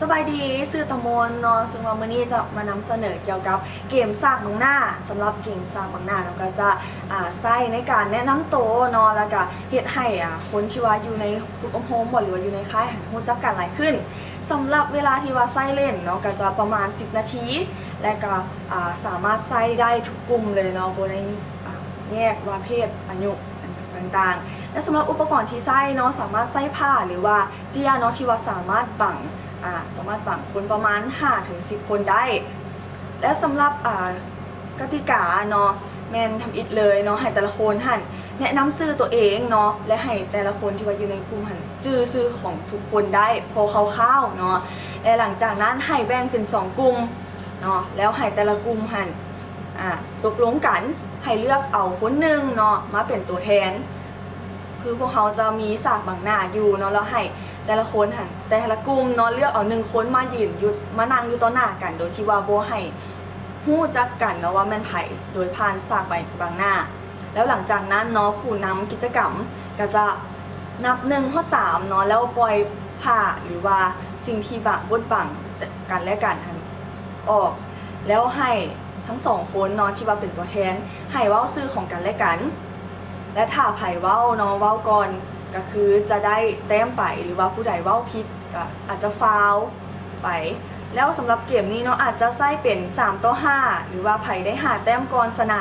ສະບາຍດີ ຊື່ຕະມົນເນາະ ເຊິ່ງວ່າມື້ນີ້ຈະມານຳສະເໜີກ່ຽວກັບເກມສາກບັງໜ້າ. ສຳລັບເກມສາກບັງໜ້າເນາະ ກໍຈະ ອ່າ ໃຊ້ໃນການແນະນຳໂຕເນາະ ແລ້ວກະເຮັດໃຫ້ ອ່າ ຄົນທີ່ວ່າຢູ່ໃນຝຶກອົບຮົມບໍ ຫຼືວ່າຢູ່ໃນຄ້າຍຫັ້ນຮູ້ຈັກກັນຫຼາຍຂຶ້ນ. ສຳລັບເວລາທີ່ວ່າໃຊ້ຫຼິ້ນເນາະ ກໍຈະປະມານສິບນາທີ ແລະກະ ອ່າ ສາມາດໃຊ້ໄດ້ທຸກກຸ່ມເລີຍເນາະ ບໍ່ໄດ້ ອ່າ ແຍກວ່າເພດ ອາຍຸ ອັນຕ່າງໆ. ແລະສຳລັບອຸປະກອນທີ່ໃຊ້ເນາະ ສາມາດໃຊ້ຜ້າ ຫຼືວ່າເຈ້ຍເນາະ ທີ່ວ່າສາມາດບັງ ອ່າ ສາມາດບັງຄົນປະມານຫ້າເຖິງສິບຄົນໄດ້. ແລະສຳລັບ ອ່າ ກະຕິກາເນາະ ແມ່ນທຳອິດເລີຍເນາະ ໃຫ້ແຕ່ລະຄົນຫັ້ນແນະນຳຊື່ຕົວເອງເນາະ ແລະໃຫ້ແຕ່ລະຄົນທີ່ວ່າຢູ່ໃນກຸ່ມຫັ້ນຈື່ຊື່ຂອງທຸກຄົນໄດ້ພໍຄ່າວໆເນາະ. ແລະຫຼັງຈາກນັ້ນໃຫ້ແບ່ງເປັນສອງກຸ່ມເນາະ ແລ້ວໃຫ້ແຕ່ລະກຸ່ມຫັ້ນ ອ່າ ຕົກລົງກັນໃຫ້ເລືອກເອົາຄົນໜຶ່ງເນາະ ມາເປັນຕົວແທນ. ຄືພວກເຮົາຈະມີສາກບັງໜ້າຢູ່ເນາະ ແລ້ວໃຫ້ແຕ່ລະຄົນຫັ້ນ ແຕ່ລະກຸ່ມເນາະ ເລືອກເອົາໜຶ່ງຄົນມາຢືນຢູ່ ມານັ່ງຢູ່ຕໍ່ໜ້າກັນ ໂດຍທີ່ວ່າບໍ່ໃຫ້ຮູ້ຈັກກັນເນາະວ່າແມ່ນໃຜ ໂດຍຜ່ານສາກໃບບັງໜ້າ. ແລ້ວຫຼັງຈາກນັ້ນເນາະ ຜູ້ນຳກິດຈະກຳກໍຈະນັບໜຶ່ງຮອດສາມເນາະ ແລ້ວປ່ອຍຜ້າ ຫຼືວ່າສິ່ງທີ່ບາງ ບົດບັງກັນແລະກັນຫັ້ນອອກ ແລ້ວໃຫ້ທັງສອງຄົນເນາະ ທີ່ວ່າເປັນຕົວແທນ ໃຫ້ເວົ້າຊື່ຂອງກັນແລະກັນ ແລະຖ້າໃຜເວົ້າເນາະ ເວົ້າກ່ອນ ກໍຄືຈະໄດ້ແຕ້ມໄປ ຫຼືວ່າຜູ້ໃດເວົ້າຜິດ ກໍອາດຈະຟາວໄປ. ແລ້ວສຳລັບເກມນີ້ເນາະ ອາດຈະໃຊ້ເປັນສາມຕໍ່ຫ້າ ຫຼືວ່າໃຜໄດ້ຫ້າແຕ້ມກ່ອນຊະນະ